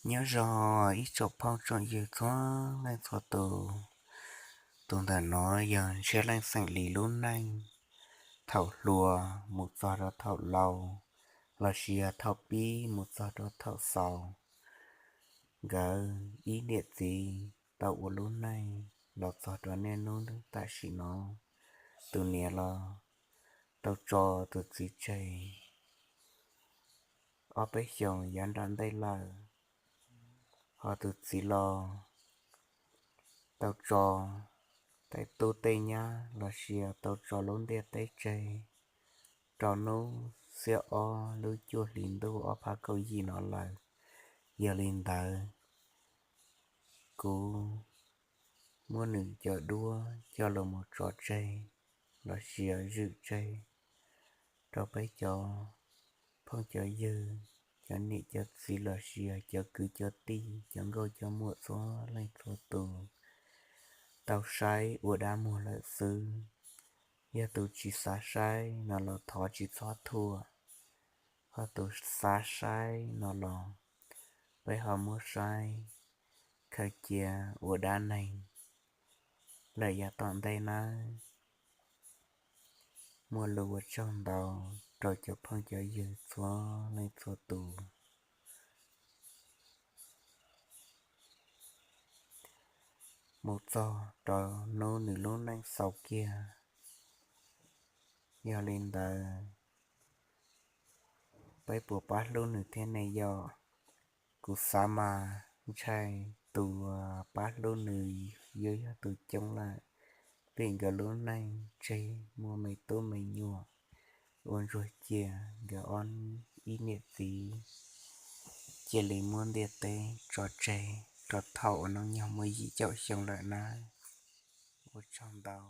Nyob zoo ib tsoom phooj tsoom ywg txhua leej txhua tus. Tus ntawm no yog Ntshiab Leej xeem Lis lub neej thaum hluas mus txog rau thaum laus, los sis yog thaum pib mus txog rau thaum xaus. Nkawd ib niam txiv tau ua lub neej los txog rau niaj hnub tam sim no. Tus niam los tau tso tus txiv tseg ob peb xyoos yav nram ntej lawm, ho tus txiv los tau tso tej tub tej nyab los sis tau tso lub ntiaj teb tseg rau hnub xiab ob lub cuaj hli ntuj ob phav kaum yim no lawm. Yog li ntawd, kuv muab nws cov duab coj los mus tso tseg los sis zwm tseg rau peb cov phooj cov ywg, cov niam cov txiv los sis cov kwv cov tij, cov nkauj cov muam txhua leej txhua tus tau saib ua dab muag lawm xwb. Yog tus tsis xav saib no los thov tsis txhob thuam, ho tus xav saib no los peb ho muab saib khaws cia ua dab neeg lawm yav tom ntej nawb. Muaj lus ua tsaug ntau rau cov phooj cov ywg txhua leej txhua tus. Mus txog rau hnub nws lub neej xaus kiag. Yog li ntawd, peb puas pab hlub nws thiab ne yom? Kuv xav mas ntshai tus pab hlub nws yuav yog tus coob lawm, vim nkawd lub neej tseg muaj me tub me nyuam ua ntsuag cia, nkawd ob ib niam txiv cia li muab ntiaj teb tso tseg rau thaum uas hnub nyoog muaj yim caum xyoo lawm nawb. Ua tsaug ntau.